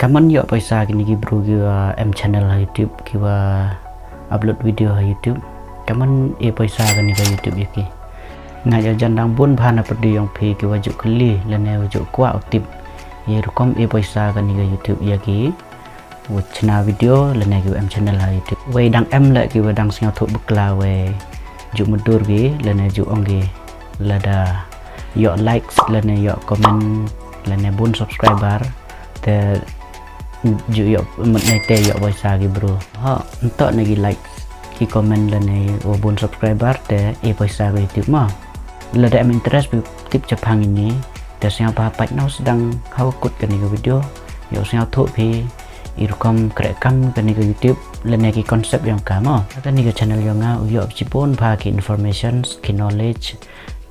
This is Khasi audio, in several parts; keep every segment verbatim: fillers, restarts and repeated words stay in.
Kammon ïoh pisa kine ki bru kiwa em channel ha YouTube, kiwa upload video ha YouTube. Kammon e pisa kane ka YouTube ïa ki. Nga ïoh jan dang bun bha na pyrdi yong phi kiwa ju kylli lane wa ju kwah u tip ïa rukom e pisa kane ka YouTube ïa ki wa chna video lane kiwa em channel ha YouTube. Wei dang em leh kiwa dang sngewthuh bakla wei ju mutdur ki lane ju ong ki lada ïoh likes lane ïoh comment lane bun subscriber te ju ïoh mut nai te ïoh pisa ki bru. Ha, ntok na ki likes, ki comment lane wa bun subscriber te e pisa ka YouTube ma. Lada em interest phi tip chaphang ini te sngewbha peit noh sdang hawa kut kane ka video. Ïoh sngewthuh phi i rukom kreh kam kane ka YouTube lane ki concept yong ka ma. Kane ka channel yong nga u ïoh chibun bha ki informations, ki knowledge,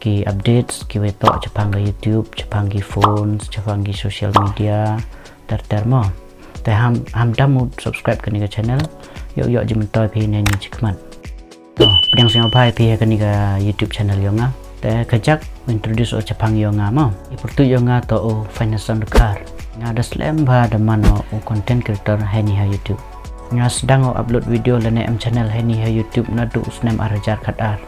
ki updates kiwa toh chaphang ka YouTube, chaphang ki phones, chaphang ki social media ter ter ma. Te ham, ham dam u subscribe kane ka channel, ïoh ïoh jingmyntoi phi na ini chakhmat. To, pdiang sngewbha ïa phi ha kane ka YouTube channel yong nga. Te kajak introduce o chaphang yong nga ma. I pyrtuit yong nga toh u Finest Sound Dkhar. Nga da slem bha da man o u content creator ha ini ha YouTube. Nga sdang o upload video lane em channel ha ini ha YouTube naduh u snem ar hajar khat ar.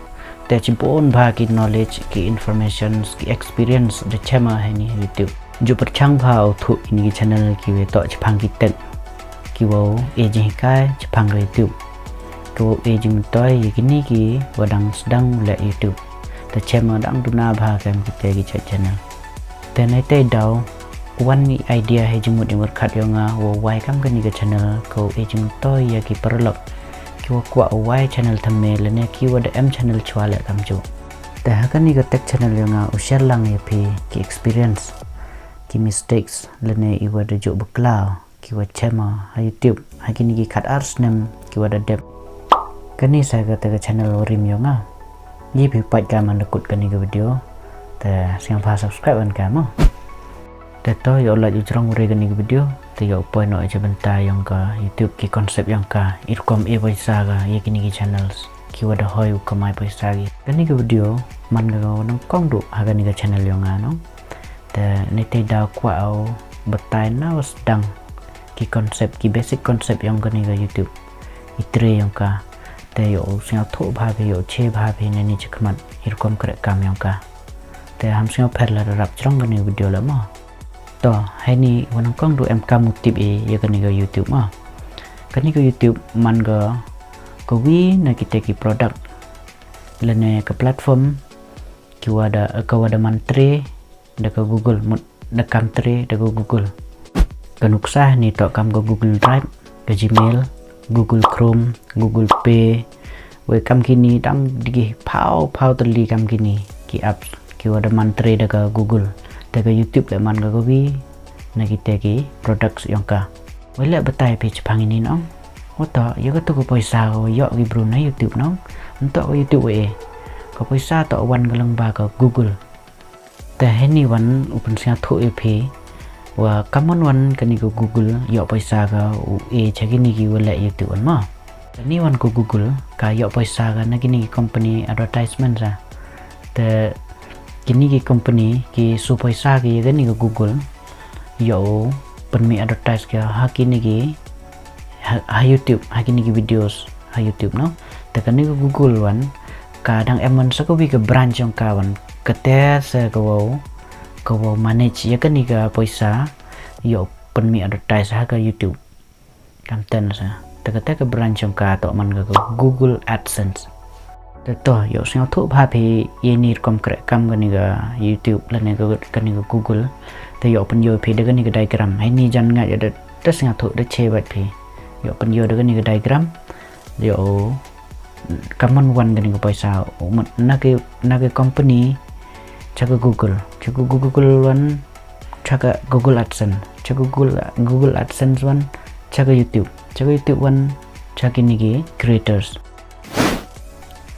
Te chibun bha ki knowledge, ki informations, ki experience da chem ha ini ha YouTube. Ju pyrchang bha u thuh ini ki channel kiwa toh chaphang ki tech, kiwa e jinghikai chaphang ka YouTube, kiwa e jingmyntoi ïa kine kiwa dang sdang leh YouTube. Te chem dang duna bha kem kita ki channel. Te nai te daw wan i idea ha jingmut jingpyrkhat yong nga wa wai kam kane ka channel, ko e jingmyntoi ïa ki paralok kiwa kwah wai channel thymme lane kiwa da em channel chwa leh kam ju. Te ha kane ka tech channel yong nga u share lang ïa phi ki experience, ki mistakes lane iwa da ju bakla kiwa chem ha YouTube ha kine ki khat ar snem kiwa da dep. Kane sa kata ka channel wa rim yong nga. Ngi phi peit ka man da kut kane ka video. Te sngewbha subscribe wan ka ma. Te to ïoh lait u jrong u re kane ka video. Te ïoh poi noh ïa bynta yong ka YouTube, ki concept yong ka, i rukom e pisa ka ïa kine ki channels kiwa da hoi u kamai pisa ki. Kane ka video man ka wa nyngkong duh ha kane ka channel yong nga no. Te nai te daw kwah o batai na wa sdang ki concept, ki basic concept yong kane ka YouTube, i tre yong ka. Te ïoh sngewthuh bha phi, ïoh che bha phi na ini chakhmat i rukom kreh kam yong ka. Te ham sngewpher lada rap jrong kane ka video leh ma. To, ha ini wa nyngkong duh em kam u tip ïa kane ka YouTube ma. Kane ka YouTube man ka kawi na kita ki product lane ka platform kiwa da, kawa da man tre da ka Google, mut da kam tre da ka Google. Ka nuksa ni toh kam ka Google Drive, ka Gmail, Google Chrome, Google Pay. Wei kam kini dang digi phaw phaw tylli kam kini ki apps kiwa da man tre da ka Google. Te ka YouTube leh man ka kawi na kita ki products yong ka. Wei leh batai phi chaphang ini nong. Wa toh ïa katu ka poisa kawa ïoh ki bru na YouTube nong. Ntok ka YouTube wa e. Ka poisa toh wan ka lyngba ka Google. Te ha ini wan u pynsngewthuh ïa phi wa kammon wan kani ka Google ïoh poisa ka u e cha kini kiwa leh YouTube wan ma. Kani wan ka Google ka ïoh poisa ka na kini ki company advertisement sa. Te kini ki company ki su poisa ki ïa kani ka Google ïoh pynmih advertise ka ha kini ki ha, ha YouTube, ha kini ki videos ha YouTube no. Te kani ka Google wan ka dang em wan sa kawi ka branch yong ka wan kate sa ka wow, ka wow manage ïa kani ka poisa ïoh pynmih advertise ha ka YouTube. Kam ten sa. Te kate ka branch yong ka toh man ka, ka Google AdSense. Te to ïoh sngewthuh bha phi ïa ini rukom kreh kam kani ka YouTube lane ka, kani ka Google. Te ïoh pynïoh phi da kani ka diagram. Ha ini jan nga ïoh da, da sngewthuh da che bad phi. Ïoh pynïoh da kani ka diagram. Ïoh kammon wan kani ka poisa. Mut na ka, na ka company cha ka Google. Cha ka Google wan cha ka Google AdSense. Cha ka Google, Google AdSense wan cha ka YouTube. Cha ka YouTube wan cha kini ki creators.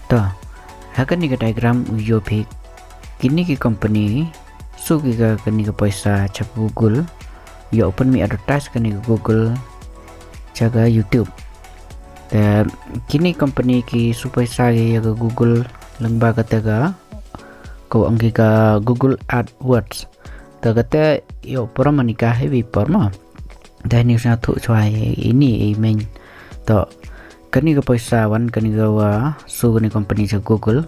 To, ha kani ka diagram u ïoh phi kini ki company su ki ka kani ka poisa cha ka Google ïoh pynmih advertise kani ka Google cha ka YouTube. Te kini company ki su poisa ki ïa ka Google lyngba kata ka, ka ong ki ka Google AdWords. Te kata ïoh por mani ka heavy por ma. Te hynne sngewthuh chwa ini i main. To, kane ka poisa wan kane ka wa su kane company cha Google.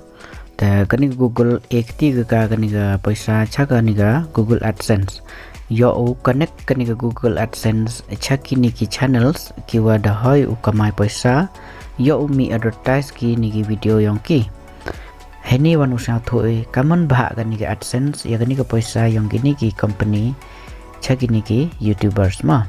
Te kane ka Google e kti ka ka kane ka poisa cha kane ka Google AdSense. Yow u connect kane ka Google AdSense cha kine ki channels ki wa da hoi u kamai poisa. Yow u mih advertise kine ki video yong ki. Hynne wan u sngewthuh i kaman bha kane ka AdSense ya kane ka poisa yong kine ki company cha kine ki YouTubers ma.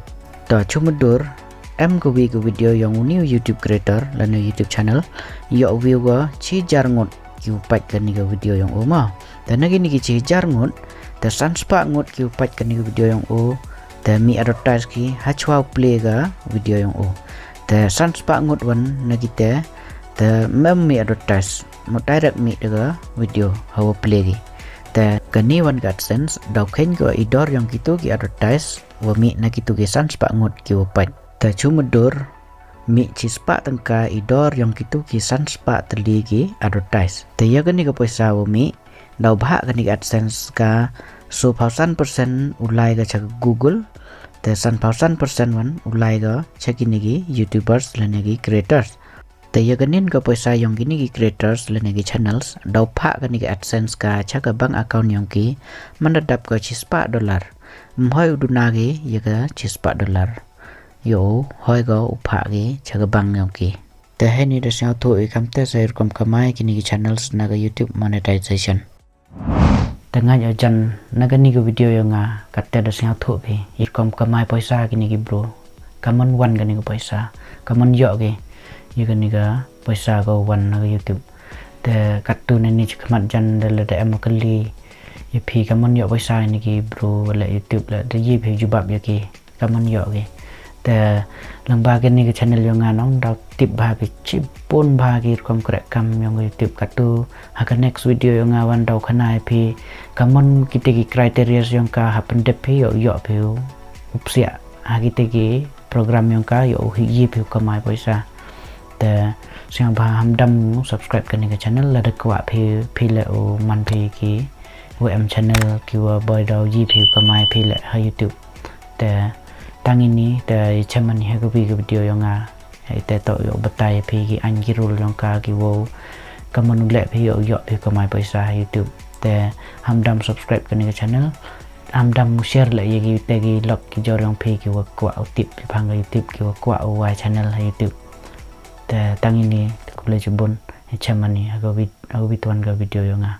To, chumudor em ka wi ka video yong u new YouTube creator lane YouTube channel. Yow u view wa chi jar ngut ki u pait kane ka video yong u ma. Te na kine ki chi jar ngut, te san spah ngut ki u pait kane ka video yong u. Te mih advertise ki ha chwa u play ka video yong u. Te san spah ngut wan na kite, te mem mih advertise, mut direct mih da ka video ha wa play ki. Te kane wan ka AdSense daw khein ka i dor yong kitu ki advertise wa mih na kitu ki san spah ngut ki wa pait. Te chumudor mih chi spah tyngka i dor yong kitu ki san spah tylli ki advertise. Te ya kane ka poisa wa mih daw bha kane ka AdSense ka so phaw san percent u lai ka cha ka Google. Te san phaw san percent wan u lai ka cha kine ki YouTubers lane ki creators. Te ya kane ka poisa yong kine ki creators lane ki channels daw phah kane ka AdSense ka cha ka bank account yong ki man da dap ka chi spah dollar. Mhoi u duna ki ya ka chi spah dollar. Yow u hoi ka u phah ki cha ka bank yong ki. Te hynne da sngewthuh i kam te sa i rukom kamai kine ki channels na ka YouTube monetization. Te nga ïoh jan na kane ka video yong nga, kate da sngewthuh phi i rukom kamai poisa kine ki bro. Kaman wan kane ka poisa, kaman yoh ki ya kane ka poisa ka wan na ka YouTube. Te katu nani chi khmat jan da la da em kali ya phi kaman yoh poisa kine ki bro la YouTube la da yi phi jubab ya ki. Kaman yoh ki. Te lang ba kane ka channel yong nga nong daw tip ba phi chibun ba ki rukom krek kam yong ka YouTube katu. Ha ka next video yong nga wan daw khana ya phi kaman kite ki criteria yong ka ha pyndep phi yoh yoh phi u psiah ha kite ki program yong ka yoh u hi yi phi u kamai poisa. Te sngewbha ham dam subscribe kane ka channel la da kwah phi phi le u man phi ki wa em channel ki wa boi daw yi phi u kamai phi le ha YouTube. Te tang ini te i cheman ha ka wi ka video yong nga. Te to yoh batai phi ki ain ki rule yong ka ki wow kaman u leh phi yoh yoh phi kamai poisa ha YouTube. Te ham dam subscribe kane ka channel. Ham dam mu share le ya ki te ki lok ki jor yong phi ki wa kwah u tip phi phang ka YouTube ki wa kwah u wai channel ha YouTube. Te tang ini te khublei chibun i cheman ha ka wi ha ka wi tuan ka video yong nga.